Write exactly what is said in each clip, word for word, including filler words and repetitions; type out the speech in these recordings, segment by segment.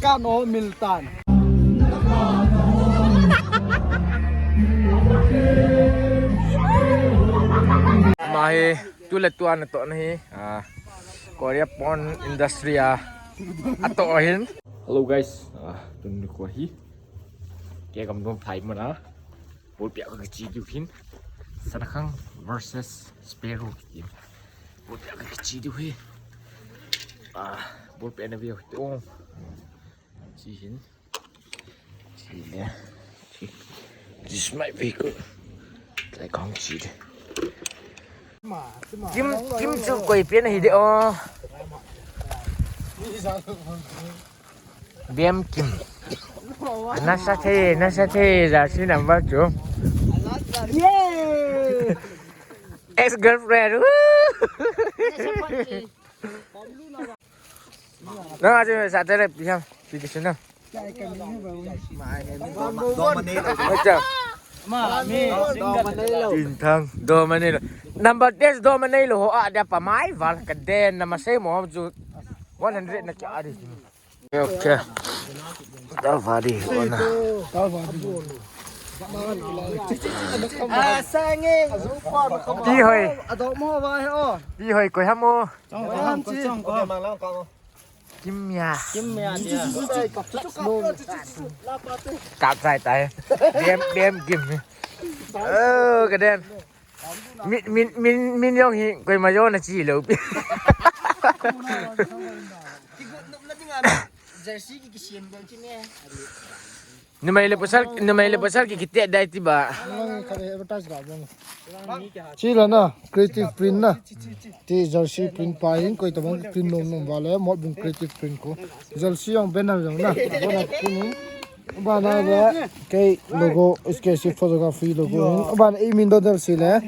Tan o mil tan. Ama hi tu le tu ana tohna hi, ah, Korea Porn Industry a atoh ahin. Hello guys, ah, tuni nikho hi kei gamdom thai mana ball pia kachi diu hin. Sanakhang versus Sparrow kiti. Ball pia kachi diu hi. Ah, ball pia na view tu. Chi hin. Chi le. Chi. This is my vehicle. Like kong chi de. Kim, Kim chu koi pen hi de o. Biam Kim. Nasa the, nasa the, jersey number two. Yeah! Ex-girlfriend. Woo! Nang aje sa tere piham, pi kisun na. Acha. Tin thang, do mane lo. Number ten, do mane lo, ho a dia pa mai val ka den na masei mo chu one hundred na kya adi. Okay. Da vadi, ona. Ah, sange. Pi hoi. Ado mo va he o. Pi hoi koi ham o. Chong ko, chong ko, chong ko. Kim ya. Kim ya dia. Kap sai tai. Biam, Biam Kim. Oh, ka den. Min, min, min, min jong hi koi ma jong na chi lo pi. Jersey ki kisiam dol chi ne. Numei le pasal, numei le pasal ki kiti dai ti ba. Advertise ga bong. Chi la na, creative print na. Ti jersey print pa hin koi tabang print nom nom vale, Motbung creative print ko. Jersey jong banner jong na. Bona kini. Bana le kei logo, S K C photography logo. Bana i min do jersey le.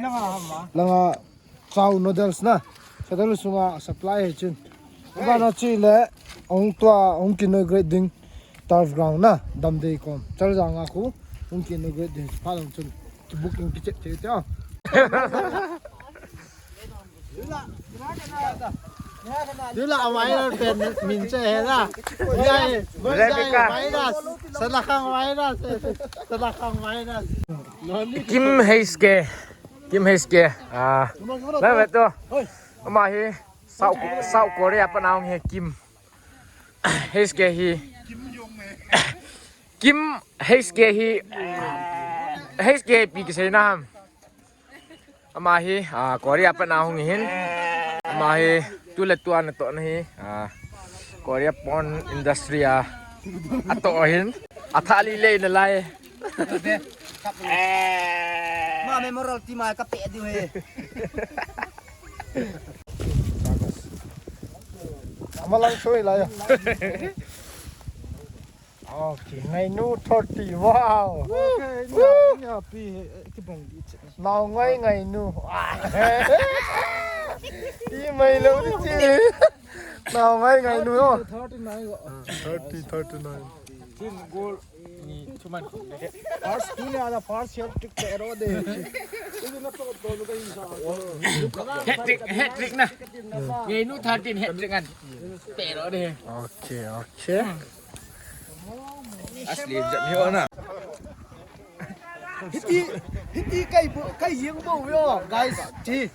Langa Chow noodles na. Chadal sunga supply he chun. Bana chi le, ong tua, ong ki no great ding. Turf ground na, dam dei kom. Chal jang a khu, ong ki no great ding. Pa long chun. Ki booking ki check te te. Dula amai na pen min che he na. Yai, Rebecca. Virus. Sanakhang virus. Sanakhang virus. Kim Heiske. Kim Heiske, ah, na ve to. Ama hi South, South Korea pa naong hi Kim Heiske hi. Kim Heiske hi. Heiske pi kisei na ham. Ama hi, ah, Korea pa naong hin. Ama hi tu le tu ana tohna hi, ah, Korea porn industry a atoh hin. Athah lilei na lai. Ma memorial team a ka pe diu he. Ama lang soi lai. Okay, ngainu thirty, wow. Okay, nya, nya pi he, eh, kibong di che. Nao ngai ngainu. I mai lo di che. Nao ngai ngainu yo. Thirty nine go. Thirty, thirty nine. Tin goal ni chuman. First, tuni ada first hat trick te ro de. Hat trick, hat trick na. Ngainu thirteen hat trick an. Te ro de. Okay, okay. Asli jat ni ona. Hiti, hiti kai bu, kai jing bu yo, guys. Ti.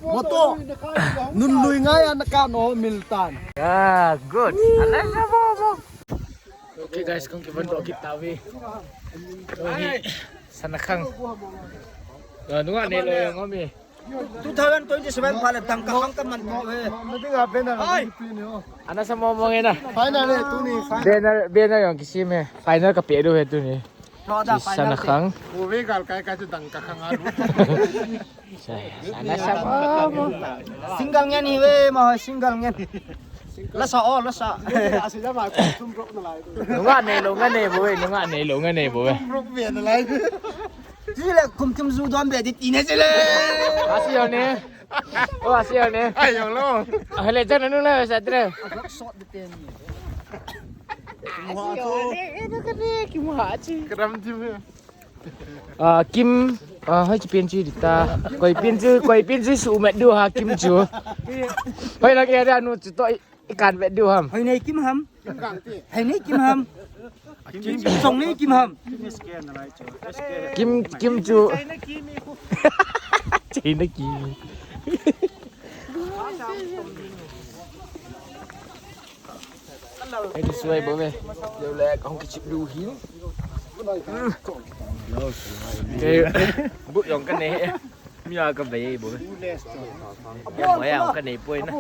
Moto. Nun lui ngai an ka no mil tan. Ah, good. Ala sa bo bo. Okay, guys, kong kibon do kit tavi. Sanakhang. Ah, nunga ne lo yang omi. Two thousand twenty-seven pha le dangka khang ka man mo he. Ai. Ana sa mo mo nge na. Final le tuni final. Banner, banner jong kisem he. Final ka pe diu he tuni. Roda final. Sanakhang. Uve gal kai kai chu dangka khang alu. Sa, sana sa mo mo. Single ngen hi ve mo, single ngen. Lasa o, lasa. Nunga ne lo nga ne bo ve, nunga ne lo nga ne bo ve. Chile kum kum ju don be di ti ne chile. Asi yo ne. O, asi yo ne. Ai yo lo. Ahele jana nu la sa tre. Shot de ten. Asi yo ne, e na ka ne ki mo ha chi. Kram ji me. Ah, Kim, ah, hoi chi pen chi di ta. Koi pen chi, koi pen chi su met diu ha Kim chu. Hoi la ke da nu chu to i kan vet diu ham. Hoi nei Kim ham. Hei ni kim ham. Song ni kim ham. Kim, kim chu. China kim. Hei, suai bou ve. Leu le, kahung kichip lu hin. Kei, bu jong kanei. Mi a kavei bou ve. Ya, bu a jong kanei poi na.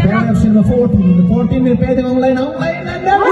Squad F C number fourteen, fourteen ni pe ding online, online, online.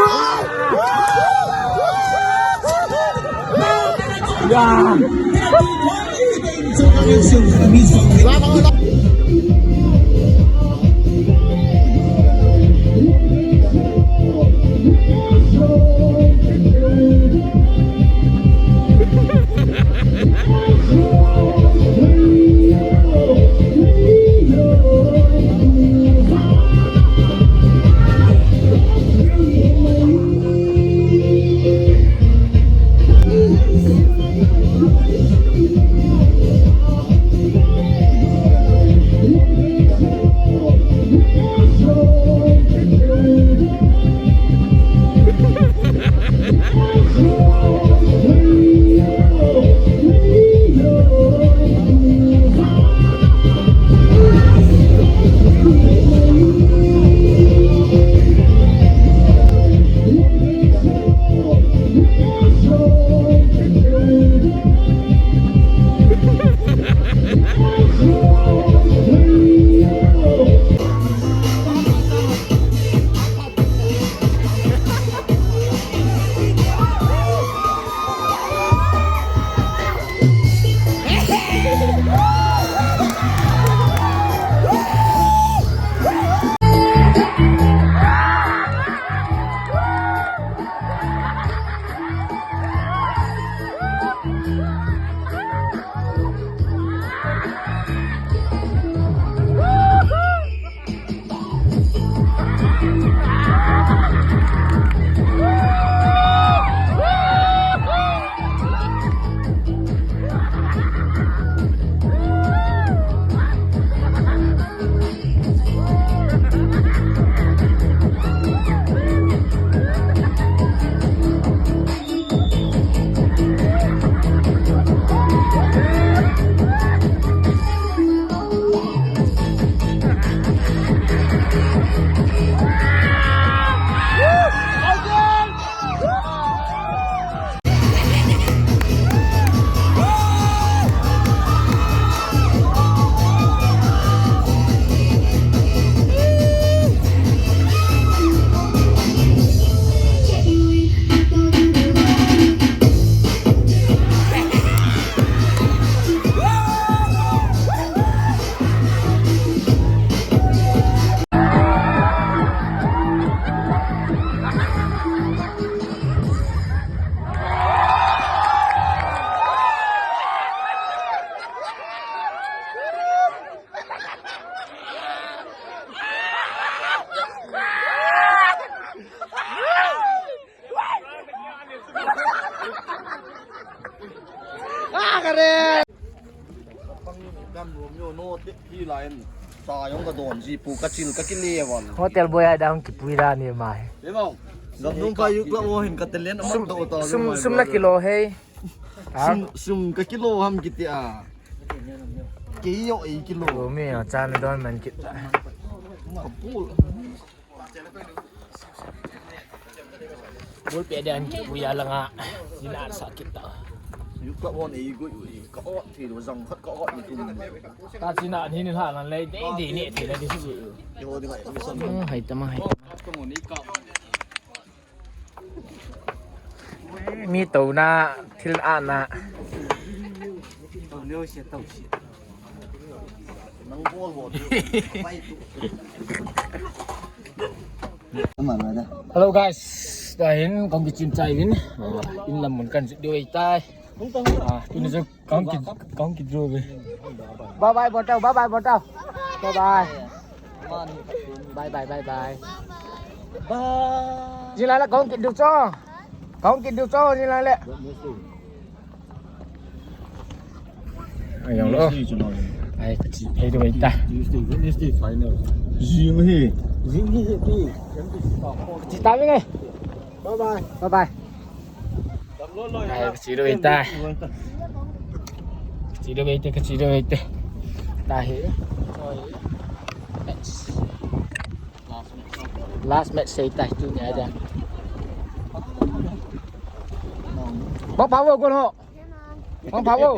Kam rom yo no te ki la en. Sa jong ka don ji pu ka chil ka kile wan. Hotel boy a dang kipui da ni mai. Te bang. Gam nung pa yuk la wo hin ka telen amat do to. Sum, sum na kilo hei. Sum, sum ka kilo ham kiti a. Kei yo ei kilo. Kilo mi a chan don man kit. Ka pul. Bol pe dan ki uya langa. Sina sa kita. Yuk la won ei gui ui. Ka ot thi lo jang khat ka ot ni tum. Ta sina ni ni ha lan lei dei dei ni thi la di. Yo di ngai mi son. Hai tama hai. Mi to na thil a na. Hello guys, ta hin kong ki chin chai vin. In lam mun kan ju doi tai. Ah, tuni jo kong ki, kong ki jo ve. Bye bye botau, bye bye botau. Bye bye. Bye bye bye bye. Bye. Jila la kong ki du cho. Kong ki du cho jila le. Ayong lo. Ai, ka chi, ai, do ita. Tuesday, Wednesday final. Jing hi. Jing hi hi. Chi ta mi ngai. Bye bye. Bye bye. Ai, ka chi do ita. Ka chi do ita, ka chi do ita. Ta hi. Last match sei tai tu nia dia. Bang pha vo gol ho. Bang pha vo.